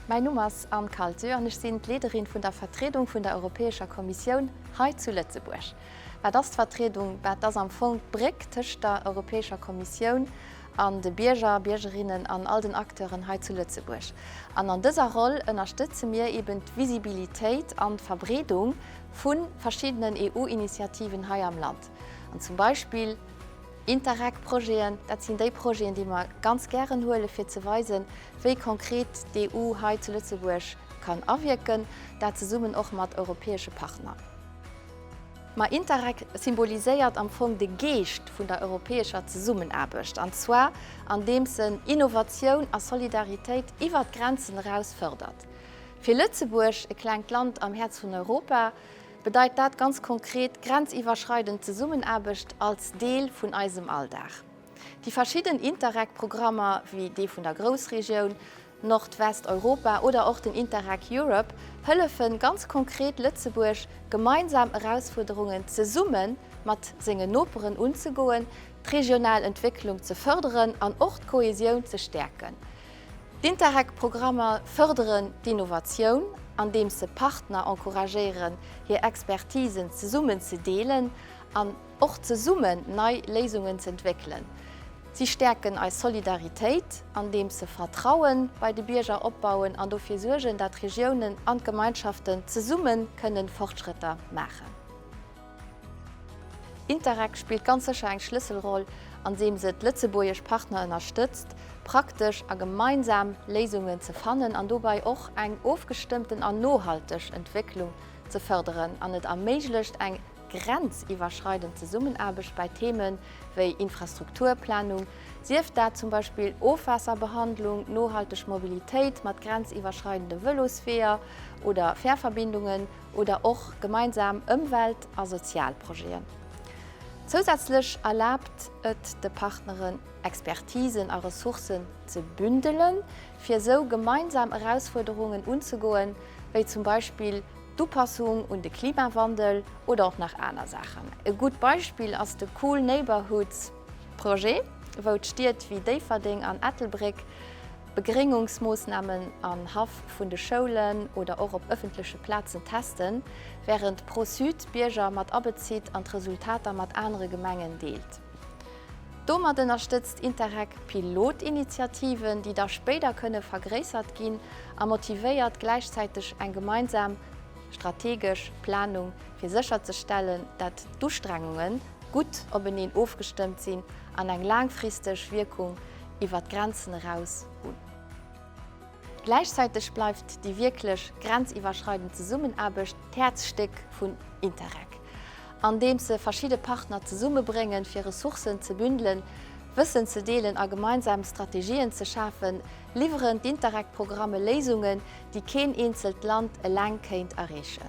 Mäin Numm ass Anne Kaltö an ech sinn d'Leederin vun der Vertriedung vun der Europäescher Kommissioun hei zu Lëtzebuerg. Wat ass d'Vertriedung? Dat ass am Fong d'Bréck tëscht der Europäescher Kommissioun an de Bierger, Biergerinnen an all den Acteuren hei zu Lëtzebuerg. An an dëser Roll ënnerstëtze mir eben d'Visibilitéit an d'Verbreedung vu verschiddenen EU-Initiativen hei am Land. An zum Beispill Interreg-Projeten, dat sinn déi Projeten, déi mer ganz gären huelen, fir ze weisen, wéi konkret d'EU hei zu Lëtzebuerg kann awierken, dat zesummen och mat europäesche Partner. Ma Interreg symboliséiert am Fong de Geescht vun der europäescher Zesummenaarbecht, an zwar andeems en Innovatioun a Solidaritéit iwwer d'Grenzen eraus fërdert. Fir Lëtzebuerg, e klengt Land am Häerz vun Europa, bedeit dat ganz konkret grenziwwerschreidend Zesummenaarbecht als Deel vun eisem Alldag. Déi verschidden Interreg-Programmer, wéi dee vun der Groussregioun Nordwest-Europa oder och den Interreg Europe, hëllefen ganz konkret Lëtzebuerg, gemeinsam Erausfuerderungen zesumme mat sengen Noperen unzegoen, d'regional Entwécklung ze fërderen an och d'Kohesioun ze stäerken. D'Interreg-Programmer fërderen d'Innovatioun, andeems se Partner encouragéieren, hir Expertisen zesummen ze deelen an och zesummen nei Léisungen z'entwéckelen. Si stäerken eis Solidaritéit, andeems se Vertraue bei de Bierger opbauen an dofir suergen, dat d'Regiounen an d'Gemeinschaften zesumme kënnen Fortschrëtter maachen. Interreg spillt ganz sécher eng Schlësselroll, andeems et lëtzebuergesch Partner ënnerstëtzt, praktesch a gemeinsam Léisungen ze fannen an dobei och eng ofgestëmmten an nohalteg Entwécklung ze fërderen an et erméiglecht eng grenziwwerschreidend Zesummenaarbecht bei Theme wéi Infrastrukturplanung, sief dat zum Beispill Ofwaasserbehandlung, nohalteg Mobilitéit mat grenziwwerschreidende Vëlosweeër oder Fährverbindungen oder och gemeinsam Ëmwelt a Sozialprojeten. Zousätzlech erlaabt et de Partneren, Expertisen a Ressourcen ze bündelen, fir esou gemeinsam Erausfuerderungen unzegoen, wéi zum Beispill d'Upassung un de Klimawandel oder och nach aner Saachen. E gutt Beispill ass de Cool Neighbourhoods Projet, wou d'Stied wéi Déifferdeng an Ettelbréck Begréngungsmoossnamen an Haff vun de Schoulen oder och op ëffentleche Plazen testen, wärend Pro-Sud d'Bierger mat abezitt an d'Resultater mat anere Gemengen deelt. Domat ënnerstëtzt Interreg Pilotinitiativen, déi da spéider kënne vergréissert ginn a motivéiert gläichzäiteg eng gemeinsam strategesch Planung, fir sécherzestellen, dat d'Ustrengunge gutt openeen ofgestëmmt sinn an eng laangfristeg Wierkung iwwer d'Grenzen eraus hunn. Gläichzäiteg bleift déi wierklech grenziwwerschreidend Zesummenaarbecht d'Häerzstéck vun Interreg. Andeems se verschidde Partner zesummebréngen, fir Ressourcen ze bündelen, Wëssen ze deelen a gemeinsam Strategien ze schafen, liwweren d'Interreg-Programme Léisungen, déi keen eenzelt Land eleng kéint erreechen.